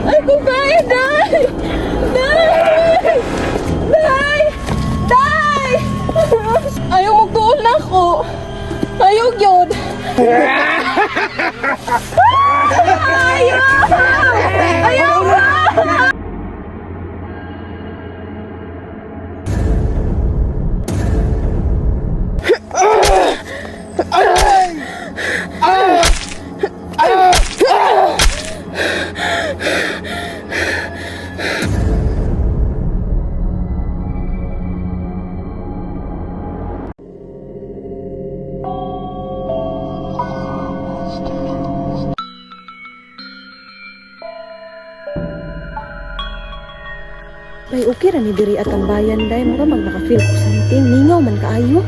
Ay, kumpay! Day! Day! Day! Day! Ayaw magtuon na ako. Ayaw yun. Ayaw! Ayaw! Ay, okay ra ni diri at ang bayan, day. Mura mag naka-feel ko something. Mingaw man kaayo.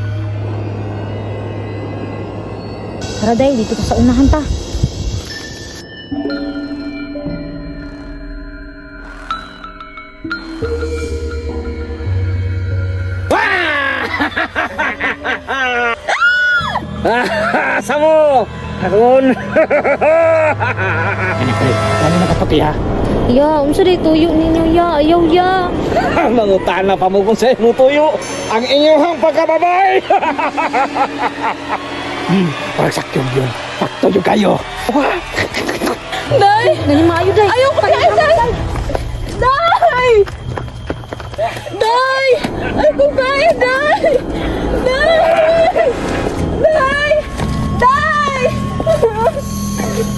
Tara, day, dito ta sa unahan ta. Samo! Karon! Ano nakaputi ha? Ya, unsa day tuyo ninyo ya? Ayaw ya. Mangutan na pa mo kung sa imo tuyo ang inyong pagkababay! Parang sakto yun. Sakto yun kayo. Day! Dali maayo, day. Ayaw ko kaya, Day! Day! Day! Ay, kumpay! Day! Day! Day! Day!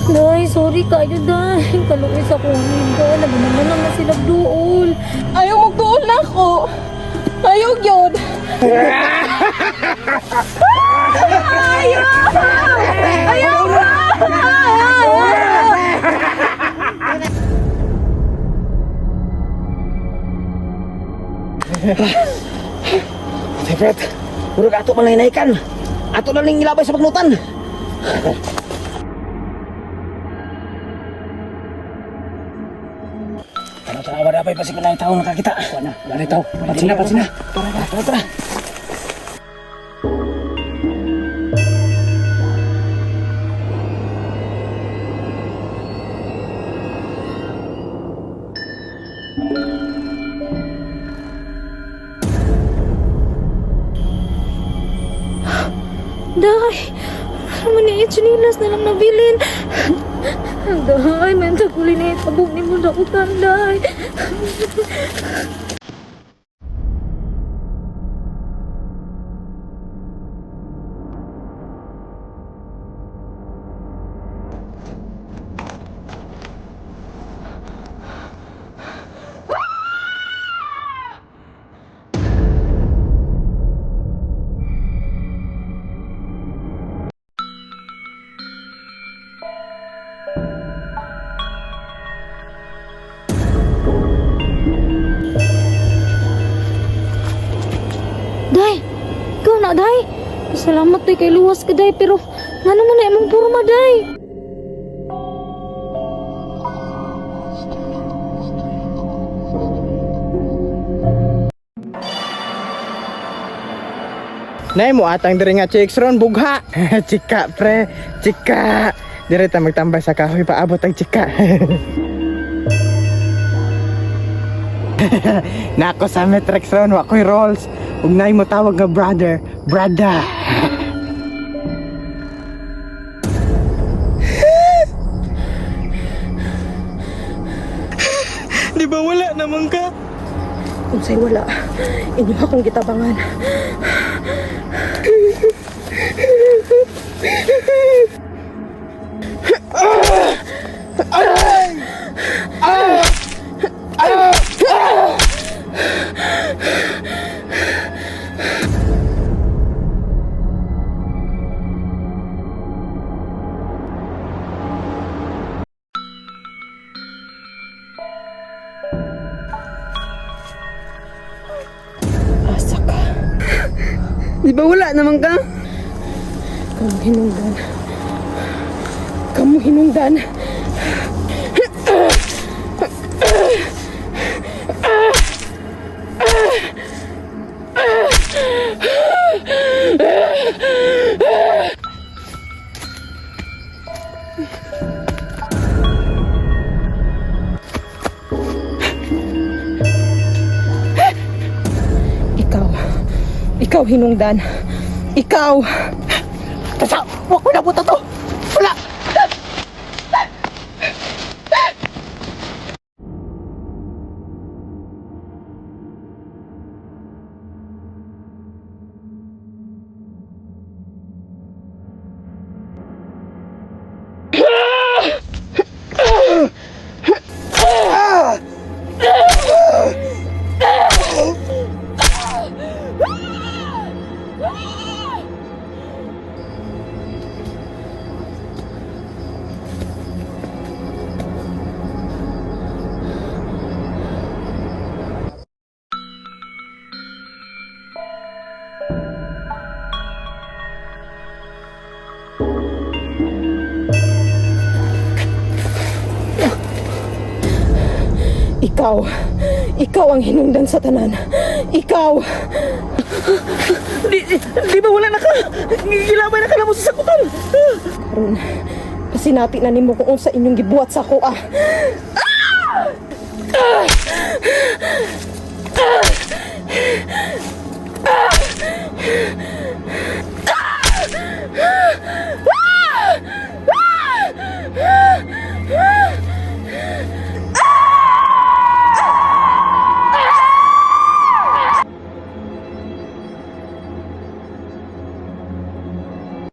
Day, sorry kayo, day. Kaluoy sa kunin ko. Naginaman na sila duol. Ayaw magtuon na ako. Ayaw yun. Ayaw! Ayaw! Fred, murag ato man lang hinaikan. Ato na lang ilabay sa pagnutan. Tanaw, tanaw, wala pa ipasik na tao nakakita. Wala, wala na tao. Pansin na, pansin na. Tara, tara, tara. Day, ano man ni chinilas na lang nabilin. Day, may taguli na itabog ni mo dautan, day. Day, ikaw na, day. Salamat day kay luwas ka, day. Pero, ano man na imong purma, day? Nay mo atang diri nga chicks ron bugha. Chika pre, chika. Dire ta magtambay sa kahoy paabot ang chika. Nako sa Metrex ron wa koy rolls. Ug nay mo tawag nga brother, brother. Di ba wala naman ka? Unsay wala. Inyo akong gitabangan. Asa ka? Di ba wala naman ka? Kamu hinungdan. Kamu hinungdan. Ikaw hinungdan. Ikaw. Tasa, wag ko na buta to. Wala. Ikaw. Ikaw ang hinungdan sa tanan. Ikaw. Di ba wala na ka? Gilabay na ka na mo sa sakutan. Karon, pasinati na nimo kung unsa inyong gibuhat sa ako ah.